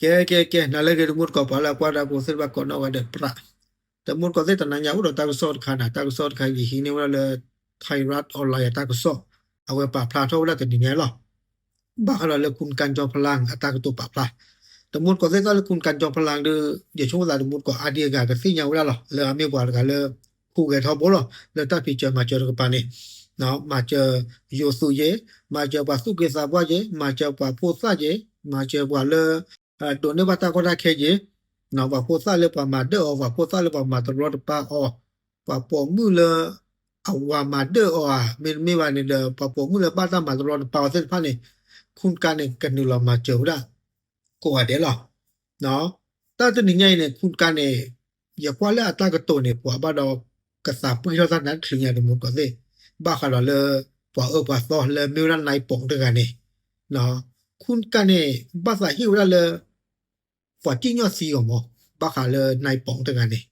ကဲ ကဲ ကဲ နၤလၢအဂ့ၤ တမူတကိး ပှၤလၢအကွၢ်တၢ်ဖိသ့ၣ်တဖၣ်ကိးနီၢ်ဂၤဒဲး ပြး တမူတကိးသ့ၣ် တနၤညါအိၣ်ဒီးတၢ်ကစီၣ်တခါန့ၣ်, တၢ်ကစီၣ်တခါ ယဟံးန့ၢ်ဝဲဒၣ်လၢ Thairath Online အတၢ်ကစီၣ်, အဝဲပာ်ဖျါထီၣ်ဝဲဒၣ်တနံၤညါလီၤ. ဘၣ်ဃးဒီးလၢ คุณกันจอมพลัง အတၢ်ကတိၤပာ်ဖျါ, တမူတကိးသ့ၣ် တၢ်လၢ คุณกันจอมพลัง ဒီး ယဆိကမိၣ်သး တမူတကိးအါဒံအဂၤ ကသ့ၣ်ညါဝဲဒၣ်လီၤ. လၢအမ့ၢ်ပှၤတဂၤလၢ ဟူးဂဲၤထီဘိလီၤ လၢတၢ်ဖံးစၢၤမၤစၢၤတကပၤန့ၣ်, မၤစၢၤယိၤသုးယ့, မၤစၢၤပှၤသူၣ်က့သးပှၢ်ယ့, မၤစၢၤပှၤဖိသၣ်ယ့, မၤစၢၤပှၤလၢ ဒိးန့ၢ်ဘၣ်တၢ်ကီတၢ်ခဲယ့, ပှၤဖိသၣ်လၢပှၤမၤဒၢၣ်အီၤ, ပှၤဖိသၣ်လၢပှၤမၤတရီတပါအီၤ, ပှၤပိာ်မုၣ်လၢ အဝၤမၤဒၢၣ်အီၤဧါ, မ့တမ့ၢ်ဘၣ်န့ၣ်ဒီး ပှၤပိာ်မုၣ်လၢဘၣ်တၢ်မၤတရီတပါအီၤသ့ၣ်တဖၣ်န့ၣ်, คุณกันန့ၣ် ကနုာ်လီၤမၤစၢၤဝဲဒၣ် ကိးဂၤဒဲးလီၤ. တၢ်တနံၤညါအံၤန့ၣ် คุณกันန့ၣ် ယကွၢ်လၢအတၢ်ကတိၤန့ၣ် ပှၤဘၣ်ဒီး ကသးပှံၢ်ထီၣ်တၢ်နါတချုးညါ တမူတကိးသ့ၣ်, ဘၣ်ဃးဒီးလၢ ပှၤအၢပှၤသီလၢမ့ၢ်ဝဲဒၣ် နၢၢ်ပီၣ်တဂၤန့ၣ်, คุณกันန့ၣ် ဘၣ်သးဟ့ၣ်ဝဲဒၣ်လၢ ပှၤစံၣ်ညီၣ်သံအီၤမး, ဘၣ်ဃးလၢ နၢၢ်ပီၣ်တဂၤန့ၣ်,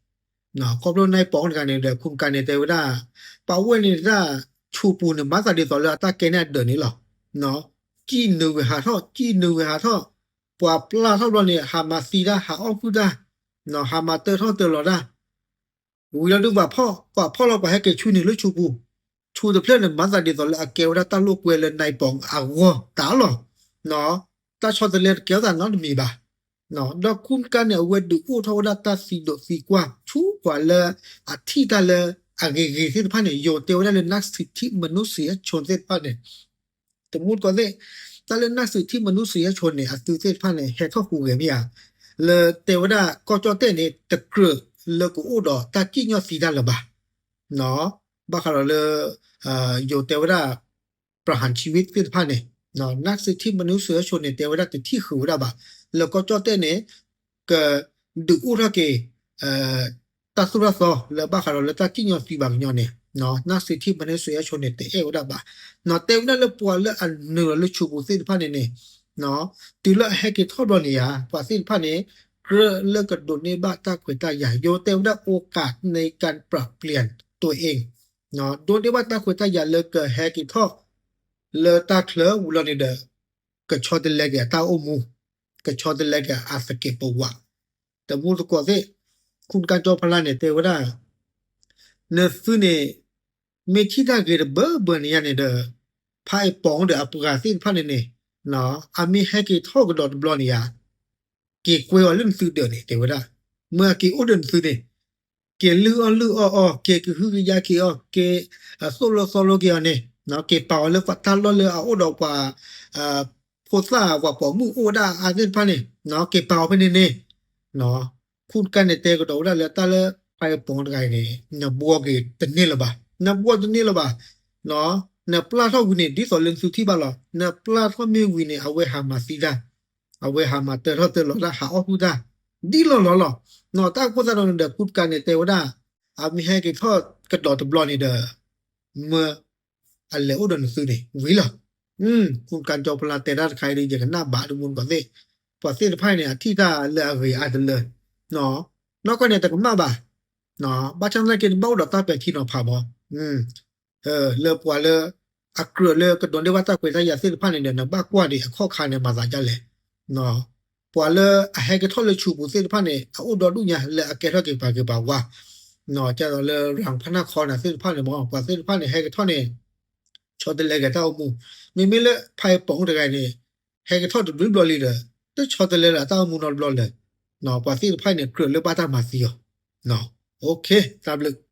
ခီဖျိ နၢၢ်ပီၣ်တဂၤန့ၣ်ဒီး คุณกันန့ၣ် တဲဝဲဒၣ် ပှၤဝဲန့ၣ်တၢ် ဆူးပူၤန့ၣ် မၤသးဒ်သိးလၢအတၢ်ကဲန့ၢ်အဒၢးန့ၣ်လီၤ. စံၣ်နုာ်ဝဲဟးထီၣ်, စံၣ်နုာ်ဝဲဟးထီၣ်, ပှၤပျၢ်ထီၣ်ဘျီန့ၣ် ဟးမၤသံတၢ်, ဟးအီၣ်ဖုၣ်တၢ်, ဟးမၤတၢထီၣ်တၢလီၤတၢ် ဝံၤလီၤဒုးပှၤဖီၣ်, ပှၤဖီၣ်လီၤ ပှၤဟဲက့ၤဆူန့ၣ်လၢဆူးပူၤ, ဆူးတဖျၢၣ်န့ၣ် မၤသးဒ်သိးလၢအကဲဝဲဒၣ်တၢ်လိာ်ကွဲလၢ နၢၢ်ပီၣ်အဂီၢ်တၢ်လီၤ. တၢ်ဆီတလဲတကဲထီၣ်သးနီတမံၤဘၣ်. ဒီး คุณกันန့ၣ် အဝဲဒုးအိၣ်ထီၣ်ဝဲဒၣ်တၢ်သံဒိးသံကွၢ် ဆူပှၤလၢအထံၣ်တၢ်လၢအဂ့ၤဂ့ၤသ့ၣ်တဖၣ်န့ၣ်, ယိၤတဲဝဲဒၣ်လၢ นักสิทธิมนุษยชนသ့ၣ်တဖၣ်န့ၣ်, တမူတကိးသ့ၣ်, တၢ်လၢ นักสิทธิมนุษยชนန့ၣ် အသုးသ့ၣ်တဖၣ်န့ၣ် ဟဲထီၣ်ဟူးဂဲၤမ့ၢ်ဧါ, လၢတဲဝဲဒၣ်ကီၢ်ကၠီၣ်တဲၣ်န့ၣ် တကြၢးလၢကအိၣ်ဒီးတၢ်စံၣ်ညီၣ်သံတၢ်လၢၤဘၣ်. ဘၣ်ဃးဒီးလၢ ယိၤတဲဝဲဒၣ် ประหารชีวิตသ့ၣ်တဖၣ်န့ၣ်, นักสิทธิมนุษยชนန့ၣ် တဲဝဲဒၣ်တထံၣ်ဃုာ်ဝဲဒၣ်ဘၣ်, လၢကီၢ်ကၠီၣ်တဲၣ်န့ၣ် ကဒုးအိၣ်ထီၣ်က့ၤ တၢ်သိၣ်တၢ်သီလၢဘၣ်ဃးဒီးလၢတၢ်စံၣ်ညီၣ်သံဘၣ်ကညီန့ၣ်, นักสิทธิมนุษยชนန့ၣ် တအဲၣ်ဝဲဒၣ်ဘၣ်. တဲဝဲဒၣ်လၢပှၤလၢအနုာ်လီၤလၢဆူးပူၤသ့ၣ်တဖၣ်န့ၣ်န့ၣ်, တုၤလၢအဟဲက့ၤထီၣ်ဘျီန့ၣ်ဧါ, ပှၤသ့ၣ်တဖၣ်န့ၣ် ကြၢးလၢကဒိးန့ၢ်ဘၣ်တၢ်ခွဲးတၢ်ယာ်, ယိၤတဲဝဲဒၣ် โอกาสในการปรับเปลี่ยนตัวเอง ဒိးန့ၢ်ဘၣ်တၢ်ခွဲးတၢ်ယာ်လၢကဟဲက့ၤထီၣ် လၢတၢ်ချၢဝံၤလီၤန့ၣ်ဒီး ကဆီတလဲက့ၤအတၢ်အိၣ်မူ, ကဆီတလဲက့ၤအသကဲးပဝး, တမူတကိးသ့ၣ်, คุณกันจอมพลังန့ၣ် တဲဝဲဒၣ် နသုန့ၣ် မ့ၢ်ထံၣ်တၢ်ဂ့ၤတဘၢဘၢန့ၣ်ယါန့ၣ်ဒီး ဖးအံၤပိာ်ဒီးအပှၤသ့ၣ်တဖၣ်န့ၣ်န့ၣ်, အမ့ၢ်ဟဲက့ၤထီၣ်ကဒီးတဘျီန့ၣ်ဧါ, က့ၤကွဲအီၤလၢနသုဒၢးန့ၣ် တဲဝဲဒၣ်, မ့ၢ်အက့ၤအိၣ်ဒီးနသုန့ၣ် က့ၤလုၢ်အီၣ်လုၢ်အီအီၤ, က့ၤကဟုကယာ်က့ၤအီၤ, က့ၤသိၣ်လိသီလိက့ၤအီၤန့ၣ်, က့ၤပာ်အီၤလၢပှၤတၢ်လီၢ်လၢအအိၣ်ဒီးပှၤ ဖိသၣ်ပှၤပိာ်မုၣ်အိၣ်ဝဲဒၣ်အါသ့ၣ်တဖၣ်န့ၣ်, က့ၤပာ်အီၤဖဲန့ၣ်န့ၣ်, คุณกันန့ၣ် တဲကဒီးဝဲဒၣ်လၢတၢ်လၢဖးအံၤပိာ်တဂၤအံၤန့ၣ် နဘှီက့ၤတန့ၢ်လၢၤဘၣ်, နဘှီတန့ၢ်လၢၤဘၣ်, နပျၢ်ထီၣ်ဝံၤန့ၣ် ဒ်သိးလၢနသုထံၣ်ဘၣ်လီၤ, နပျၢ်ထီၣ်မ့ၢ်ဝံၤန့ၣ် အဝဲဟးမၤသံတၢ်, အဝဲဟးမၤတၢထီၣ်တၢလီၤတၢ် ဟးအီၣ်ဖုၣ်တၢ် ဒ်လီၢ်လီၢ်လီၤ. တၢ်အဃိသတးဒီးန့ၣ်ဒီး คุณกันန့ၣ် တဲဝဲဒၣ် အမ့ၢ်ဟဲက့ၤထီၣ်ကဒီးတဘျီန့ၣ်ဒီး မ့ၢ်အလဲၤအိၣ်ဒီးနသုန့ၣ် ဝံၤလီၤ. คุณกันจอมพลัง တဲတၢ်တခါအံၤဒီး ယကနၣ်ဘၣ် တမူတကိးသ့ၣ်, ပှၤသ့ၣ်တဖၣ်န့ၣ် အထံၣ်တၢ်လၢအဂ့ၤအါတလၢ, နီၢ်ကီၢ်န့ၣ် တကမၣ်ဘၣ်, ဘၣ်ဆၣ်သနာ်က့ နဘၣ်အိၣ်ဒီးတၢ်ပဲာ်ထံနီၤဖးမး လၢပှၤလၢ အကြၢးလၢကဒိးန့ၢ်ဘၣ်တၢ်ခွဲးတၢ်ယာ်သ့ၣ်တဖၣ်န့ၣ်ဒီး နဘၣ်ကွၢ်ဒံးအခီၣ်ခါန့ၣ် မၤသးဒ်လဲၣ်. ပှၤလၢအဟဲက့ၤထီၣ်လၢဆူးပူၤသ့ၣ်တဖၣ်န့ၣ် အအိၣ်ဒီဒူၣ်ညါလၢအကဲထီၣ်က့ၤပှၤဂ့ၤပှၤဝါ, ကသိးလၢ ရၣ်ဖးနၢ်ခီနၤသ့ၣ်တဖၣ်န့ၣ်မး ပှၤသ့ၣ်တဖၣ်န့ၣ် ဟဲက့ၤထီၣ်န့ၣ် ဆီတလဲက့ၤတၢ်အိၣ်မူ, မ့မ့ၢ်လၢဖးအံၤပိာ်တဂၤန့ၣ် ဟဲက့ၤထီၣ်တဘျုးဘျီလံဒီး တဆီတလဲလၢအတၢ်အိၣ်မူနီတဘျီလၢၤ. ပှၤသ့ၣ်တဖၣ်န့ၣ် ကြၢးလၢဘၣ်တၢ်မၤသံအီၤ. တၢ်ဘျုး